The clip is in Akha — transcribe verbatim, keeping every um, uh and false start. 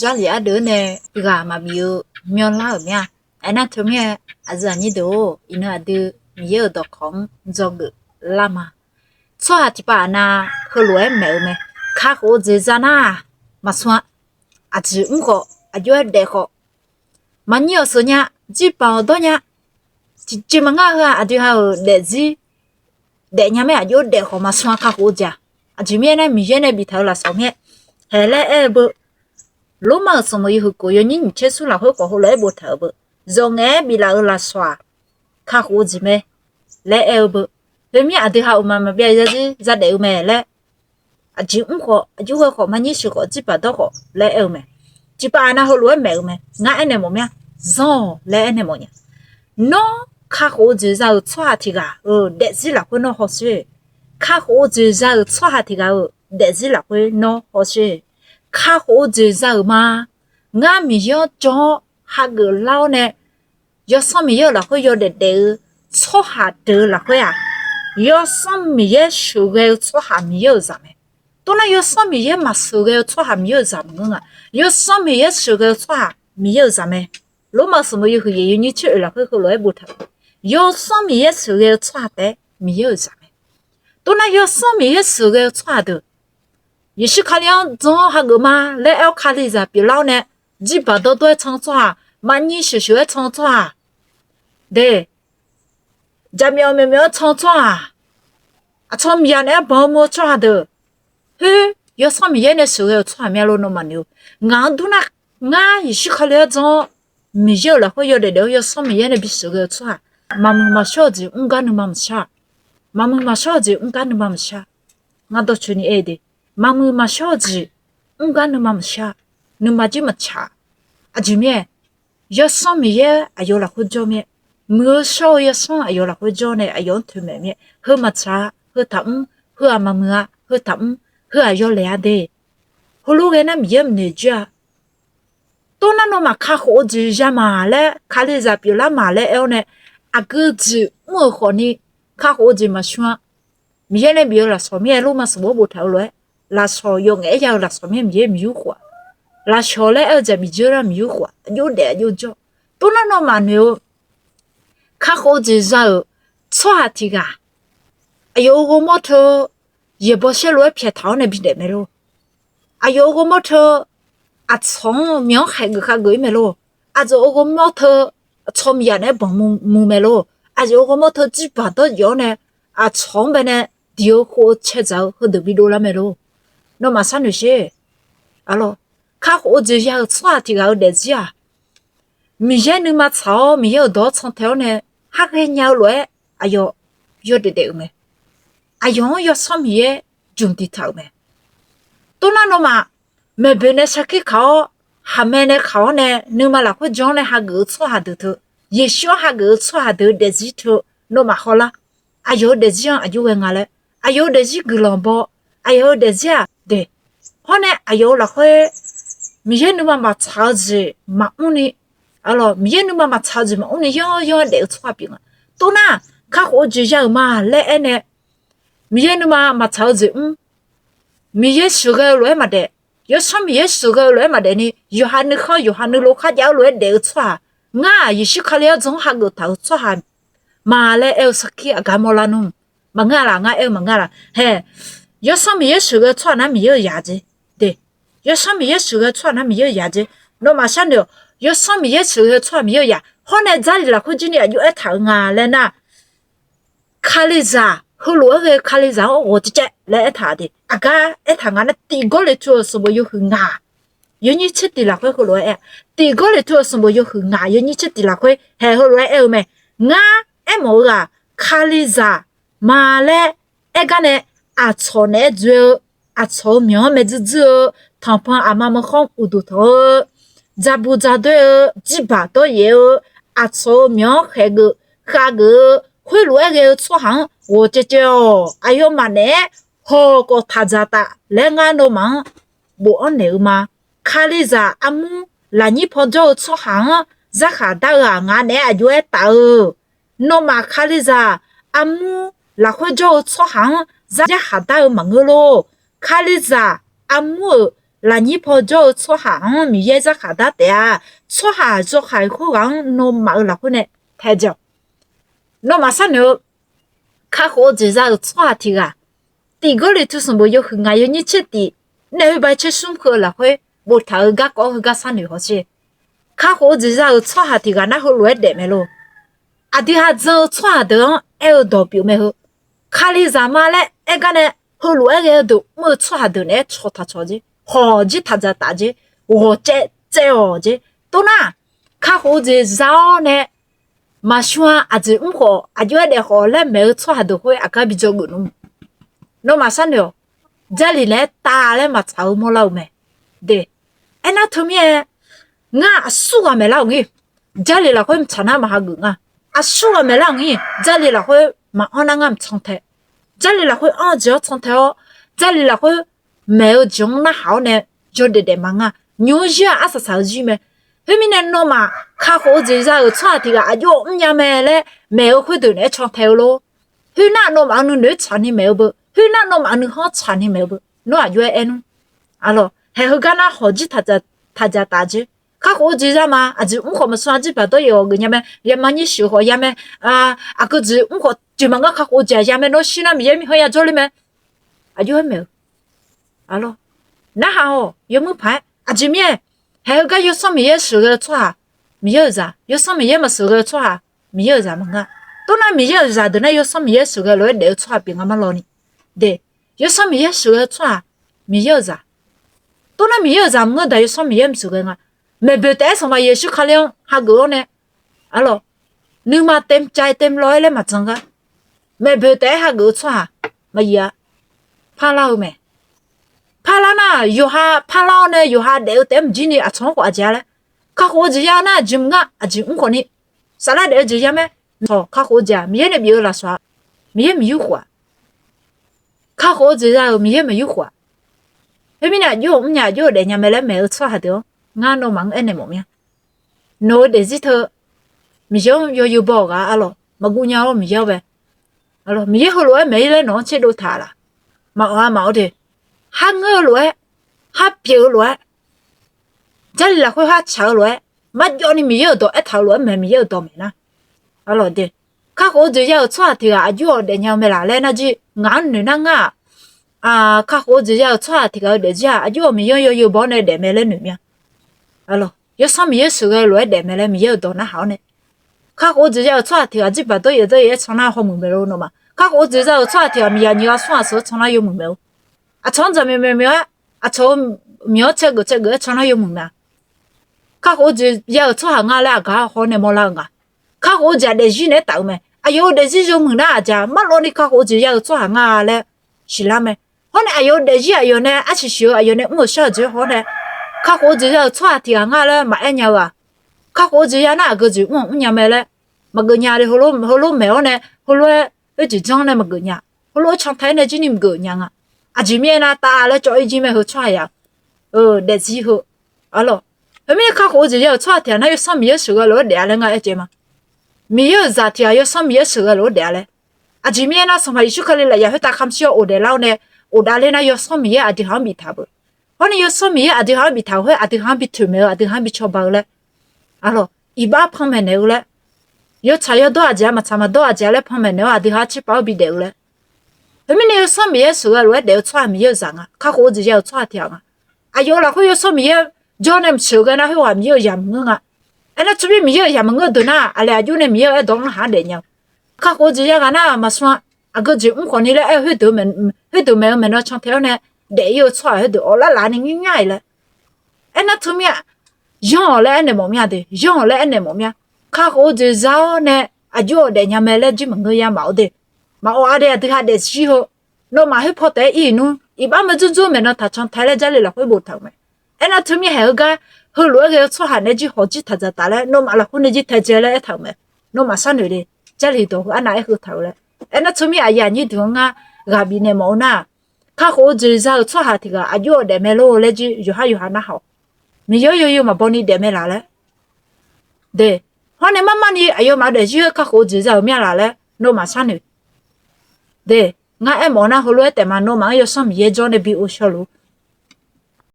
Jarlif ardeuv-anr nae ghaq maqbif-eu myanrlar-euq mir-a. Aernar teumirnae, aqyuif aqnyir deuq-or, iqnan aqdui Miqyaer-euq dawqkawq-anr dzawgeuf lar ma. Tsawrhaq tiqpav aqnav heulof-aer maeq-eu mae. Kakhof-eu jeq za nar-aq, maqsmr-a. Aqjeq mr khawf, aqjox-aer daef khawf, maqnyir-awq sheuq nya, jirbaq-awq dawr nya. Tiqjeq maqngeur-a heu-aq, aqdui ha-euq daefzir daefnya mae. Aqjox-aer daef khawf maqsmr-a, kakhof-eu jeq-aq. Aqjeq mirnae aernar, Miqyaer nae biftaq-eu lafsawq mirnae haeq laer aer-eu beu. Lormav-euq sanqbof yawhuiq kof yawnyir nyiq tser smr lafkhoer khawf heulof-aer boftaq-euq beu. Yawf ngaef-aer biflaf-eu lafsawq-aq, kakhof-eu jeq mae laer aer-eu beu. Khoermir aqdui ha-euq maqmaqbyav zarzir zadaef-eu mae laer, aqjeq mr khawf, aqjox-aer khawf, maqnyir sheuq khawf, jirbaq dawr khawf laer aer-eu mae. Tiqpav aqnav heulof-aer maeq-eu mae. Ngar aernaeq mawf mir-a, zanr-awq laer aernaeq mawf nya. Nawr kakhof-eu jeq za-euq tsawrhaq tiq ghaq-euq daefzir lafkhoer nawr hawsher. Kakhof-eu jeq za-euq tsawrhaq tiq ghaq-euq daefzir lafkhoer nawr hawsher. Kakhof-eu jeq za-euq ma. Ngar Miqyaer-anr jan-awr hageuf lar-awr nae, Yawsanr Miqyaer-euq lafkhoer yawdaef daef-eu tsawrhaq deuq-eu lafkhoer-aq, Yawsanr Miqyaer sheuqghae-eu tsawrhaq Miqyaer-euq zaq mae. Toxnar Yawsanr Miqyaer maqsheuqghae-eu tsawrhaq Miqyaer-euq zaq maqngeur nga. Yawsanr Miqyaer sheuqghae-eu tsawrhaq Miqyaer-euq zaq mae. Lormav sanqbof yawhuiq yaeq yawnyir tser oeq lafkhoer heulof-aer boftaq-eu, Yawsanr Miqyaer sheuqghae-eu tsawrhaq taef-aer Miqyaer-euq zaq mae. Toxnar Yawsanr Miqyaer sheuqghae-eu tsawrhaq deuq, Yeqsur Kali-anr jan-awr hageuf ma laer aer-awr Kalizaq pyeuflar-awr nae, jirbaq dawrdawr-aer can-eu tsawrhaq, maqnyir sheuqsheuq-aer can-eu tsawrhaq, de, jaqmyawf myawfmyawf-aer can-eu tsawrhaq, aqcawq miqzaq naeq-aer banq-eu mr-eu tsawrhaq deuq, khoer Yawsanr Miqyaer nae sheuqghae-euq tsawrhaq mae lor nawmaf noeq-eu. Ngaq-anr durnar, ngar Yeqsur Kali-anr jan-awr Miqyaer-euq lafkhoer yawdaef daef-awr Yawsanr Miqyaer nae bisheuqghae-eu tsawrhaq, maqmuiq maqshawr-eu jeq mr gar nuima maqshar-aq. Maqmuiq maqshawr-eu jeq mr gar nuima maqshar. Ngar dawrcoeni aer de, maqmuiq maqshawr-eu jeq mr gar nuima maqshar. Nuima jir maqtsaq. Aqjeq mirnae, Yawsanr Miqyaer aqyawf lafkhoer jawr mir-aer, muiq-eu shawr-eu Yawsanr aqyawf lafkhoer jawr nae aqyawf-anr toeqmaeq mir-aer, heu maqtsaq-a, heu taqmr, heu-aq maqmuiq-a, heu taqmr, heu-aq yawlaeq-a de. Heulof ghae nar Miqyaer maqnoeq jir-a. Toxnar nawmaf kakhof-eu jeq ya ma laer, Kalizaq pyeuflar ma laer aer-awr nae, aqgeu jeq mr-euq khawfni kakhof-eu jeq maqsmr-a. Miqyaer nae bif-eu lafsawq mirnae Lormav sanqbof-anr boftaq-eu lof-aer, lafsawq yawf ngaef-aer ya-eu lafsawq mirnae Miqyaer miqyur khof-aq, lafsawq laer aer-eu jeq miqdzeur lar miqyur khof-aq, aqjox daef aqjox jawr. Toxnar nawmaf noeq-eu kakhof-eu jeq za-euq tsawrhaq tiq ghaq, aqyawf-euq ghawrmawr teu yaeqbawq saerlu-aer pyaeq taq-awr nae bidaef mae lor. Aqyawf-euq ghawrmawr teu aqcawq-anr myawq-anr khaeqgeuf khageuf-ir mae lor. Aqyawf-euq ghawrmawr teu aqcawq miqzaq naeq-aer banq mu mae lor. Aqyawf-euq ghawrmawr teu jirbaq dawr jaev-awr nae aqcawq-anr bae nae diq-eu khov-eu caedzaq-eu heudeuq bidov lar mae lor. Nawmaf sharnoeq sher. Arlawr, kakhof-eu jeq ya-euq tsawrhaq tiq ghaq-euq daefzir-aq, Miqyaer nuima tsaq-awr Miqyaer-euq dawq-anr cantae-awr nae khar ghaenya-eu lof-aer aqyawf yawdaef daef-euq mae. Aqyawf-anr Yawsanr Miqyaer jmq diqtaq-euq mae. Toxnar nawmaf maeqboeq nae sarkir kaq-awr, khaqmae nae kaq-awr nae nuima lafkhoer jan-awr nae hageuf-eu tsawrhaq deuq teu, Yeqsur-anr hageuf-eu tsawrhaq deuq-eu daefzir teu nawmaf hawlar. Aqyawf-euq daefzir-anr aqjox ghae nga laer, aqyawf-euq daefzir guiqlanq baw, aqyawf-euq daefzir-aq de, hawr nae aqyawf-euq lafkhoer Miqyaer nuima maqtsaq-eu jeq maqmr ni, arlawr, Miqyaer nuima maqtsaq-eu jeq maqmr ni yanr yanr-aer daef-eu tsawrhaq pyeuf nga. Toxnar kakhof-eu jeq ya-euq ma laer aer nae, Miqyaer nuima maqtsaq-eu jeq mr, Miqyaer sheuqghae-eu lof-aer maqdaef, Yawsanr Miqyaer sheuqghae-eu lof-aer maqdaef ni, yawqha nuikhanr yawqha nuilov kharjav-eu lof-aer daef-eu tsawrhaq, ngar-aq Yeqsur Kali-anr jan-anr hageuf taq-euq tsawrhaq ma laer aer-eu sarkir aqgar mawrlar nmr. Maqngeur-a laf, ngar aer-eu maqngeur-a laf. Hae, Yawsanr Miqyaer sheuqghae-eu tsawrhaq nar Miqyaer-euq yaq jeq de. Yawsanr Miqyaer sheuqghae-eu tsawrhaq nar Miqyaer-euq yaq jeq. Nawmaf sharnoeq-awq, Yawsanr Miqyaer sheuqghae-eu tsawrhaq Miqyaer-euq yaq. Hawr nae Jarlif lafkhoer jir ni aqjox aertaq-euq nga laer nar, Kalizaq, heulof-aer ghae-eu Kalizaq-anr ghawq caev caev laer aertaq de. Aqgar aertaq nga nar, Tiq Gawrliqtu-euq sanqbof yawhuiq ngaq yawnyir tser tiq lafkhoer heulof-aer aer, Tiq Gawrliqtu-euq sanqbof yawhuiq ngaq yawnyir tser tiq lafkhoer hae heulof-aer aer-eu mae. Ngar aermawf-eu ghaq Kalizaq ma laer aer gar nae, aqcawq naeq-aer dzoe-eu, aqcawq-euq myawq-anr maerjuir juir-eu, tanqpanq aqma manrkhanr uqduq tanq-eu, dzaqbuq dzaqdoer-eu, jirbaq dawryaef-eu, aqcawq-euq myawq-anr khaeqgeuf khavgeuf-eu, khoerlof-aer ghae-eu tsawrhaq-anr ghawq caev caev-awq. Aqyawfmaf naeq-aer hawq kawf taq dzaqtaf laer ngar nawmaf-anr bofanr naeq-eu ma. Kalizaq armur lafnyir paw jawr-eu tsawrhaq-anr zarkhaq dar-eu-aq, ngaq naeq-aer aqjox-aer taf-eu. Nawmaf Kalizaq armur lafkhoer jawr-eu tsawrhaq-anr zar yarkhaq dar-eu maqngeur lor. Kalizaq armur-euq lafnyir paw jawr-eu tsawrhaq-anr Miqyaer zarkhaq dar taef-a. Tsawrhaq yawkhav khoerghaq-anr nawmaf-euq lafkhoer nae taedzae-awq. Nawmaf sharnoeq-eu, kakhof-eu jeq za-euq tsawrhaq tiq ghaq, tiq Gawrliqtu sanqbof yawhuiq ngaq yawnyir tser tif, naef khoerba tser smr heu-eu lafkhoer boftaq-euq garkawv-anr heugar sharnoeq hawsher. Kakhof-eu jeq za-euq tsawrhaq tiq ghaq nar heulof-aer daef mae lor. Aqdui ha jan-eu tsawrhaq deuq-anr aer-eu dawq pyeuf mae heu. Kalizaq ma laer aer gar nae heulof-aer ghae-eu deuq mr-eu tsawrhaq deuq naeq-aer cawq taq cawq jer, hawq jir taq dzaq taf jer, ghawq caev caev-awq jer. Toxnar, kakhof-eu jeq za-awr nae maqshawr-a, aqjeq mr khawf aqjox-aer daef khawf laer maeq-eu tsawrhaq deuq khoer aqgar bi dzawgeuf nmr. Nawmaf sharnoeq-awq. Jarlif naeq-aer tav laer maqtsaq-eu mawrlar-eu mae. De, aernar teumirnae ngar aqsur ghaq maeqlar-euq ngir, Jarlif lafkhoer mqtsaq nar maq hageuf nga. Aqsur ghaq maeqlar-euq ngir, Jarlif lafkhoer maqanr nar ngar mqcan tae. Jarlif lafkhoer anr-eu jeq-anr can tae-awr, Jarlif lafkhoer maeq-eu jeq-anr narhaq-awr nae yawdaef daef ma nga. Nymq-mr zir-aq arsaq saq-eu zir mae. Khoermirnae nawmaf kakhof-eu jeq za-euq tsawrhaq tiq ghaq aqjox mrnya mae laer maeq-eu khoerdeuq naeq-aer can tae-eu lor. Khoernar nawmaf-euq nuinoeq-aer tsaqni maeq-eu beu, khoernar nawmaf nuikhanr-anr tsaqni maeq-eu beu, nawr aqjox-aer aer nmr. Aqlawq, haeq heugar nar hawq jir taq dzaq taf jer. Kakhof-eu jeq za ma, aqjeq mr khawf maqsur-a, jirbaq dawryaef ghawq geuf nya mae, yama nyir sheuq khawf ya mae, aqgeu jeq mr khawf jeq maqngeur, kakhof-eu jeq-aq ya mae, nawr shir nar Miqyaer mirkhanq-anr ya jawrler mae. Aqjox-aer maeq-eu. Aqlawq, narhaq-awq, yawmuir paq-aer aqjeq mirnae, haeq heugar Yawsanr Miqyaer sheuqghae-eu tsawrhaq Miqyaer-euq zaq, Yawsanr Miqyaer maqsheuqghae-eu tsawrhaq Miqyaer-euq zaq maqngeur-a. Toxnar Miqyaer-euq zaq deuq nar Yawsanr Miqyaer sheuqghae lof-aer daef-eu tsawrhaq pyeuf nga marlawni. De, Yawsanr Miqyaer sheuqghae-eu tsawrhaq Miqyaer-euq zaq. Toxnar Miqyaer-euq zaq maqngeur daq Yawsanr Miqyaer maqsheuqghae nga. Maeqboeq taef-aer Sanqpaq Yeqsur Kali-anr hageuf-awr nae, aqlawq, nuima เต็มใจ เต็มร้อย laer maqdzan gar, maeqboeq taef-aer hageuf-eu tsawrhaq maqyif-a. Parlar-eu mae. Parlar nar yawqha parlar-awr nae yawqha daef-eu taef-aer maqjir ni aqcawq-anr khawf aqjeq-a laer, kakhof-eu jeq ya nar aqjeq mr nga, aqjeq mr khawf ni, saflar daef-eu jeq ya mae. Cawq kakhof-eu jeq-aq Miqyaer nae bif-eu lafsawq-a. Miqyaer maqyur khof-aq. Kakhof-eu jeq za-euq Miqyaer maqyur khof-aq. Khoermirnae aqjox-euq mrnya aqjox-euq daefnya mae laer maeq-eu tsawrhaq deuq-anr ngar nawmaf-anr aernaeq mawf mir-a. Nawq-eu daefzir teu Miqyaer-anr yawzeu baw-euq ghaq arlawq, maqguv nya-awr Miqyaer-awr bae. Aqlawq, Miqyaer heulof-aer maeq-ir laer nawq-anr tserdov taq-a laq? Maqawq-a maqawq de. Har ngeur-eu lof-aer, har pyeuf-eu lof-aer, Jarlif lafkhoer har tsaq-eu lof-aer, marjawvni Miqyaer-euq dawq aertaq-eu lof-aer maeq Miqyaer-euq dawq maeq nar, aqlawq de. Kakhof-eu jeq ya-euq tsawrhaq tiq ghaq aqjox-awq daefnya-eu mae laq laer nar jir ngaq-anr noeq nar ngar-aq, kakhof-eu jeq ya-euq tsawrhaq tiq ghaq-eu daefzir-aq aqjox-awq Miqyaer-anr yawzeu baw-awr nae daef mae laer noeq mir-a. Aqlawq, Yawsanr Miqyaer sheuqghae-eu lof-aer daef mae laer Miqyaer-euq dawq narhaq-awr nae, kakhof-eu jeq ya-euq tsawrhaq tiq ghaq jirbaq dawryaef dawryaef-aer can nar hawmuiq maeq lor nawmaf. Kakhof-eu jeq ya-euq tsawrhaq tiq ghaq miqyaq nyiq ghaq smr ghaq sheuq-eu can nar yawmuiq maeq-or. Aqcawq-anr dzaqmyawf myaw myaw-aer, aqcawq-eu miqyanr caergeuf caergeuf-aer can nar yawmuiq mae-a. Kakhof-eu jeq ya-euq tsawrhaq nga laer aqgaf-awr haw-awr nae mawrlar-eu nga. Kakhof-eu jeq-aq daefzir naeq-aer taf-eu mae. Aqyawf-euq daefzir yawmuiq nar aqjeq-a marlawvni kakhof-eu jeq ya-euq tsawrhaq nga laer siqlar mae. Hawr nae aqyawf-euq daefzir aqyawf nae arsiq siq-eu aqyawf nae mr-euq shar-euq jeq hawr nae, kakhof-eu jeq ya-euq tsawrhaq tiq ghaq nga laer maqaer nya-eu-aq, kakhof-eu jeq ya nar aqgeu jeq mr-aq mrnya mae laer maqgeuf nya le. Heulof maeq-awr nae heulof-aer oerjeq janr nae maqgeuf nya. Heulof-aer cantae-aer nae jir ni maqgeuf nya nga. Aqjeq mirnae nar tav laer cawv-ir jir mae heu tsawrhaq ya. Daefzir heu, aqlawq, heumirnae kakhof-eu jeq ya-euq tsawrhaq tiq ghaq nar Yawsanr Miqyaer sheuqghae lof-aer daef-a laer ngar aer caev ma. Miqyaer-euq zaq tiq ghaq Yawsanr Miqyaer sheuqghae lof-aer daef-a laer. Aqjeq mirnae nar Sanqpaq Yeqsur Kali lafyaq khoertav kamq shir-awr ghofdaef lar-awr nae ghofdaef ler nar Yawsanr Miqyaer aqdui haq-anr biftaq beu. Hawr nae Yawsanr Miqyaer aqdui haq-anr biftaq-euq khoer aqdui haq-anr bi toeqmaeq-eu aqdui haq-anr bi cawba-eu laer, aqlawq, iqbax panmaeq naeq-eu laer, yawtsaq yawdawr aqjeq-a maqtsaq maqdawr aqjeq-a laer panmaeq naeq-awr aqdui haq-anr tserpav-awr bi daef-eu laer. Heumirnae Yawsanr Miqyaer sheuqghae lof-aer daef-eu tsawrhaq Miqyaer-euq zaq nga. Kakhof-eu jeq ya-euq tsawrhaq tiq ghaq nga. Aqyawf-euq lafkhoer Yawsanr Miqyaer jawr nae mqsheuq ghae nar khoerghaq Miqyaer-euq zaq maqngeur nga. Aernar teumirnae Miqyaer-euq zaq maqngeur deuq nar aqli aqjox nae Miqyaer-euq aerdawq-anr narhaq-anr daefnya-eu. Kakhof-eu jeq ya ghaq nar maqsmr-a. Aqgeu jeq mr khawf ni laer aer-eu khoerdeuq, khoerdeuq maeq-eu maeqnan cantae-awr nae daef-ir-eu tsawrhaq khoerdeuq awqlar laf ni ngar ngar-iq laer. Aernar teumirnae yanr-awq laer aernaeq mawf mir-a de, yanr-awq laer aernaeq mawf mir-a. Kakhof-eu jeq za-awr nae aqjox-awq daefnya mae laer jir maqngeur ya maqawq de. Maqawq-a de, aqdui haq daefzir heu. Nawmaf khoer paw taef-aer ir-euq nmr iqbax meuq dzur dzur maeqnan taq cantae laer Jarlif lafkhoer boftaq-euq mae. Aernar teumirnae haeq heugar heulof-aer ghae-eu tsawrhaq nae jir hawq jir taq dzaqtaf laer nawmaf lafkhoer nae jir taedzae laer aertaq-euq mae. Nawmaf sharnoeq de, Jarlif dawq heu arnav aer heutaq-eu laer. Aernar teumirnae aqyuif aqnyir deuq-anr ngar ghaq bifnaeq mawf-eu nar-aq, kakhof-eu jeq za-euq tsawrhaq tiq ghaq aqjox-awq daef mae lor laer jir yawqhar yawqha narhaq-awq. Miqyaer-anr yawzeu maqbaw ni daef mae laq laer. De, hawr nae mar mar ni aqyawfmaf-eu daefzir-aer kakhof-eu jeq za-euq mir-a laq laer nawmaf sharnoeq. De, ngar aermawf-eu nar heulof-aer taef ma, nawmaf-anr Yawsanr Miqyaer jawr nae bi ghovshaw luf-eu.